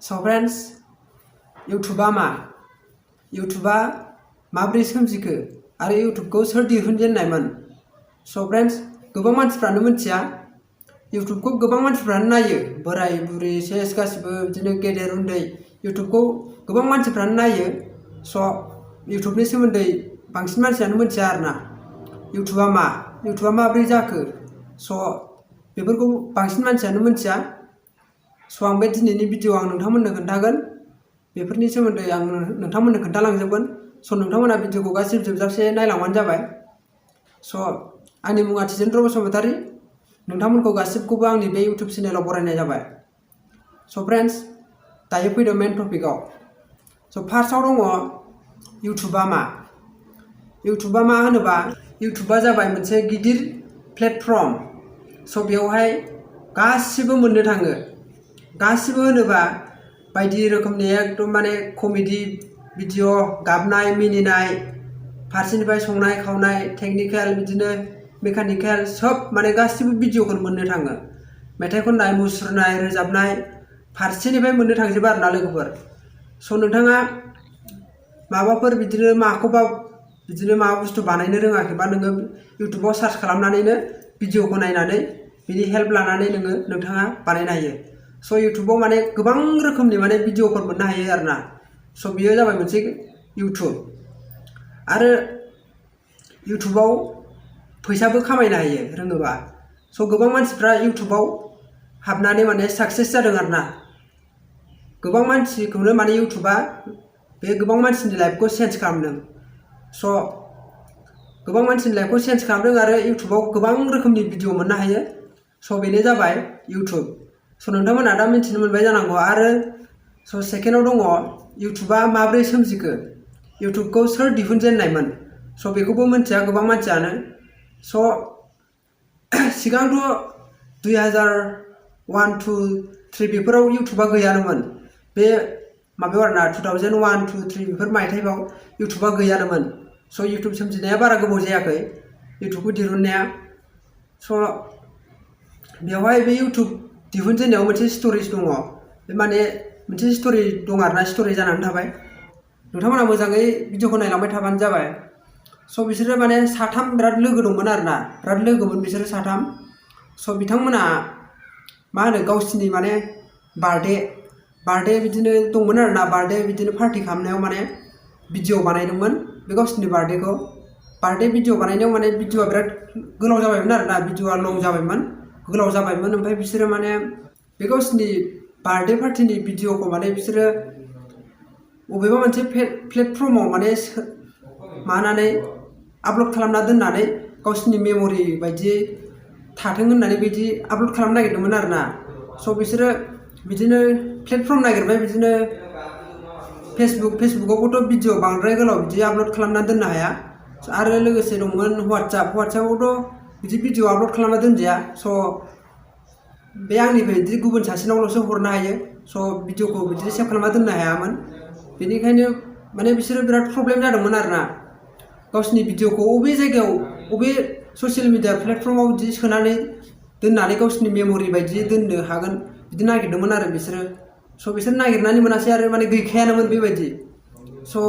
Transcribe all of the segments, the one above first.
So friends, YouTubeआ मा? YouTubeआ माब्रै सोमजिखो आरो YouTubeखौ सोर दिहुनजेननायमोन? So friends, गोबां मानसिफ्रानो मिथिया। YouTubeखौ गोबां मानसिफ्रानो नायो, बोराय बुरै सेस गासिबो बिदिनो गेदेर उन्दै YouTubeखौ गोबां मानसिफ्रानो नायो। So YouTubeनि सोमोन्दै बांसिन मानसियानो मिथिया आरोना। YouTubeआ मा? YouTubeआ माब्रै जाखो? So बेफोरखौ बांसिन मानसियानो मिथिया। So आं बे दिनैनि भिडिअ आं नोंथांमोननो खोन्थागोन। बेफोरनि सोमोन्दै आं नोंथांमोननो खोन्थालांजोबगोन। So नोंथांमोना भिडिअखौ गासिबो जोबजासे नायलांबानो जाबाय। So आंनि मुङा थिजेन्द्र बसुमतारी। नोंथांमोनखौ गासिबखौबो आंनि बे YouTube चेनेलाव बरायनाय जाबाय। So friends, दायो फैदो मेन टपिकआव। So फार्स्टआव दङ YouTubeआ मा? YouTubeआ मा होनोबा YouTubeआ जाबाय मोनसे गिदिर प्लेटफर्म। So बेवहाय गासिबो मोननो थाङो। गासिबो होनोबा बायदि रोखोमनि एकदम माने कमेडि भिडिअ, गाबनाय मिनिनाय, फारसेनिफ्राय संनाय खावनाय, टेकनिकेल बिदिनो मेकानिकेल सब माने गासिबो भिडिअखौनो मोननो थाङो। मेथाइ खननाय, मुसुरनाय, रोजाबनाय फारसेनिफ्राय मोननो थांजोबो आरोना लोगोफोर। So नोंथाङा माबाफोर बिदिनो माखौबा बिदिनो माबा बुस्थु बानायनो रोङाखैबा नोङो YouTubeआव सार्च खालामनानैनो भिडिअखौ नायनानै बिनि हेल्प लानानै नोंथाङा बानायनो हायो। So YouTubeआव माने गोबां रोखोमनि माने भिडिअफोर मोननो हायो आरोना। So बेयो जाबाय मोनसे YouTube। आरो YouTubeआव फैसाबो खामायनो हायो रोङोबा। So गोबां मानसिफ्रा YouTubeआव हाबनानै माने साक्सेस जादों आरोना। गोबां मानसिखौनो माने YouTubeआ बे गोबां मानसिनि लाइफखौ चेन्ज खालामदों। So गोबां मानसिनि लाइफखौ चेन्ज खालामदों आरो YouTubeआव गोबां रोखोमनि भिडिअ मोननो हायो। So बेनो जाबाय YouTube। So नोंथांमोना दा मिथिनो मोनबाय जानांगौ। आरो So सेकेन्डआव दङ YouTubeआ माब्रै सोमजिखो? YouTubeखौ सोर दिहुनजेननायमोन? So बेखौबो मिथिया गोबां मानसियानो। So सिगांथ' 2001, 2, 3 बेफोराव YouTubeआ गैयानोमोन। बे माबायाव आरोना 2001, 2, 3 बेफोर मायथाइयाव YouTubeआ गैयानोमोन। So YouTube सोमजिनाया बारा गोबाव जायाखै YouTubeखौ दिहुननाया। So बेवहाय बे YouTube दिहुनजेननायाव मोनसे स्ट'रिज दङ। बे माने मोनसे स्ट'रि दं आरोना, स्ट'रि जानानै थाबाय। नोंथांमोना मोजाङै भिडिअखौ नायलांबाय थाबानो जाबाय। So बिसोरो माने साथाम बिराद लोगो दंमोन आरोना, बिराद लोगोमोन बिसोरो साथाम। So बिथांमोना मा होनो गावसिनि माने बार्थडे बिदिनो दंमोन आरोना, बार्थडे बिदिनो पार्टि खालामनायाव माने भिडिअ बानायदोंमोन बे गावसिनि बार्थडेखौ। बार्थडे भिडिअ बानायनायाव माने भिडिअआ बिराद गोलाव जाबायमोन आरोना, भिडिअआ लं जाबायमोन, गोलाव जाबायमोन। ओमफ्राय बिसोरो माने बे गावसिनि बार्थडे पार्टिनि भिडिअखौ माने बिसोरो बबेबा मोनसे प्लेटफर्माव माने मानानै आपल'ड खालामना दोननानै गावसिनि मेम'रि बायदियै थाथों होननानै बिदि आपल'ड खालामनो नागिरदोंमोन आरोना। So बिसोरो बिदिनो प्लेटफर्म नागिरबाय, बिदिनो फेसबुकआवबोथ' भिडिअ बांद्राय गोलाव बिदि आपल'ड खालामना दोननो हाया। आरो लोगोसे दंमोन वाट्सएपआवथ' बिदि भिडिअ आपल'ड खालामना दोनजाया। So बे आंनिफ्राय बिदि गुबुन सासेनावल'सो हरनो हायो। So भिडिअखौ बिदि सेभ खालामना दोननो हायामोन। बेनिखायनो माने बिसोरो बिराद प्रब्लेम जादोंमोन आरोना। गावसिनि भिडिअखौ अबे जायगायाव अबे ससियेल मिडिया प्लेटफर्माव बिदि सोनानै दोननानै गावसिनि मेम'रि बायदियै दोननो हागोन बिदि नागिरदोंमोन आरो बिसोरो। So बिसोर नागिरनानै मोनासै आरो माने गैखायानोमोन बेबायदि। So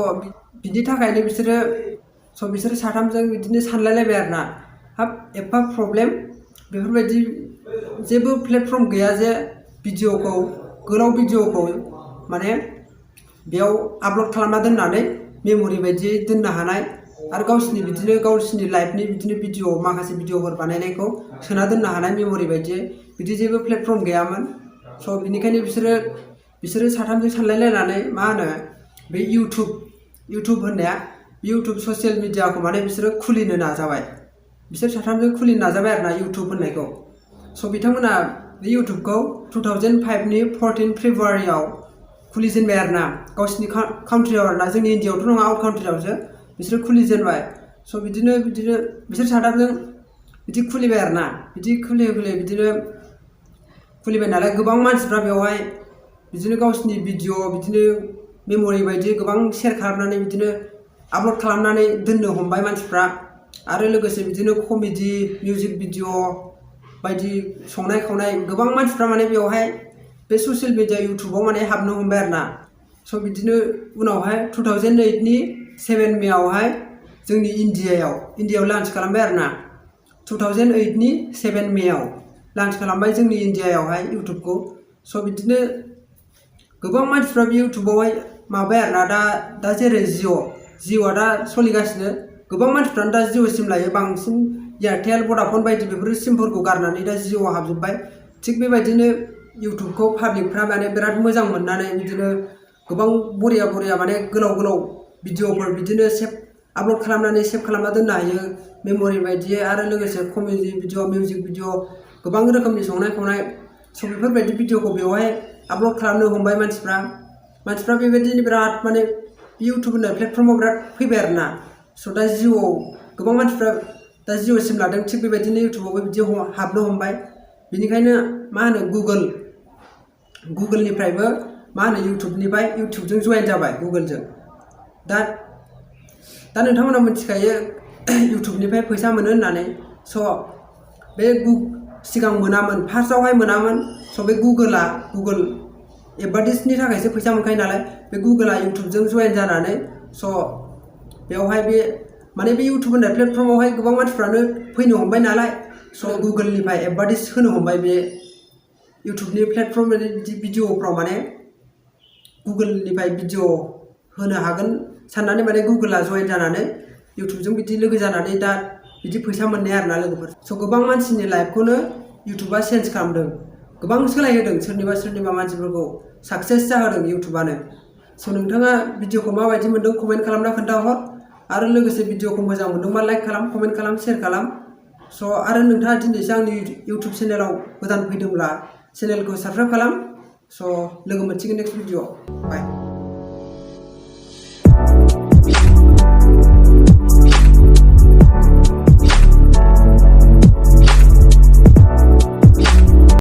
बिनि थाखायनो बिसोरो साथामजों बिदिनो सानलायलायबाय आरोना, हाब एफा प्रब्लेम, बेफोरबायदि जेबो प्लेटफर्म गैया जे गोलाव भिडिअखौ माने बेयाव आपल'ड खालामना दोननानै मेम'रि बायदियै दोननो हानाय आरो गावसिनि लाइफनि बिदिनो भिडिअ माखासे भिडिअफोर बानायनायखौ सोना दोननो हानाय मेम'रि बायदियै बिदि जेबो प्लेटफर्म गैयामोन। So बिनिखायनो बिसोरो साथामजों सानलायलायनानै मा होनो बे इउटुब होननाया इउटुब ससियेल मिडियाखौ माने बिसोरो खुलिनो नाजाबाय। बिसोर साथामजों खुलिनो नाजाबाय आरोना इउटुब होननायखौ। So बिथांमोना बे इउटुबखौ 2005नि 14 फेब्रुवारियाव खुलिजेनबाय आरोना, गावसिनि कान्ट्रियाव आरोना, जोंनि इन्डियाआवथ' नङा, आउट कान्ट्रियावसो बिसोरो खुलिजेनबाय। So बिदिनो बिसोर साथामजों बिदि खुलिबाय आरोना, बिदि खुलियै बिदिनो खुलिबाय नालाय गोबां मानसिफ्रा बेवहाय बिदिनो गावसिनि भिडिअ बिदिनो मेम'रि बायदि गोबां शेयार खालामनानै बिदिनो आपल'ड खालामनानै दोननो हमबाय मानसिफ्रा। आरो लोगोसे बिदिनो कमेडि मिउजिक भिडिअ बायदि संनाय खावनाय गोबां मानसिफ्रा माने बेवहाय बे ससियेल मिडिया इउटुबाव माने हाबनो हमबाय आरो ना। स' बिदिनो उनावहाय 2008नि 7 मेआवहाय जोंनि इन्डियायाव लन्च खालामबाय आरो ना। 2008नि 7 मेआव लन्च खालामबाय जोंनि इन्डियायावहाय इउटुबखौ। स' बिदिनो गोबां मानसिफ्रा बे इउटुबावहाय माबाय आरो ना। दा जेरै जिअ'आ दा सोलिगासिनो, गोबां मानसिफ्रानो दा जिअ' सिम लायो, बांसिन एयारटेल, भडाफन बायदि बेफोर सिमफोरखौ गारनानै दा जिअ'आव हाबजोब्बाय। थिग बेबायदिनो इउटुबखौ पाब्लिकफ्रा माने बिराद मोजां मोननानै बिदिनो गोबां बरिया माने गोलाव भिडिअफोर बिदिनो आपल'ड खालामनानै सेभ खालामना दोननो हायो मेम'रि बायदियै, आरो लोगोसे कमेडि भिडिअ, मिउजिक भिडिअ, गोबां रोखोमनि संनाय खावनाय। स' बेफोरबायदि भिडिअखौ बेवहाय आपल'ड खालामनो हमबाय मानसिफ्रा बेबायदिनो बिराद माने इउटुब होननाय प्लेटफर्माव बिराद फैबाय आरो ना। स' दा जिअ'आव गोबां मानसिफ्रा दा जिअ' सिम लादों, थिग बेबायदिनो इउटुबावबो बिदि हाबनो हमबाय। बेनिखायनो मा होनो गुगोलनिफ्रायबो मा होनो इउटुबजों जयेन जाबाय गुगोलजों। दा नोंथांमोना मिथिखायो इउटुबनिफ्राय फैसा मोनो होननानै। स' बे सिगां मोनामोन, फार्स्टआवहाय मोनामोन। स' बे गुगोल एडभार्टाइजनि थाखायसो फैसा मोनखायो नालाय, बे गुगोला इउटुबजों जयेन जानानै स' बेवहाय बे इउटुब होननाय प्लेटफर्मावहाय गोबां मानसिफ्रानो फैनो हमबाय नालाय, स' गुगोलनिफ्राय एडभार्टाइज होनो हमबाय बे इउटुबनि प्लेटफर्म भिडिअफ्राव। माने गुगोलनिफ्राय भिडिअ होनो हागोन साननानै माने गुगोला जयेन जानानै इउटुबजों बिदि लोगो जानानै दा बिदि फैसा मोननाय आरो ना लोगोफोर। स' गोबां मानसिनि लाइफखौनो इउटुबा चेन्ज खालामदों, गोबां सोलायहोदों, सोरनिबा मानसिफोरखौ साक्सेस जाहोदों इउटुबानो। स' नोंथाङा भिडिअखौ माबायदि मोनदों कमेन्ट खालामना खोन्थाहर, आरो लोगोसे भिडिअखौ मोजां मोनदोंबा लाइक खालाम, कमेन्ट खालाम, शेयार खालाम। स' आरो नोंथाङा दिनैसो आंनि इउटुब चेनेलाव गोदान फैदोंब्ला चेनेलखौ साबस्क्राइब खालाम। स' लोगो मोनसिगोन नेक्स्ट भिडिअ। बाय।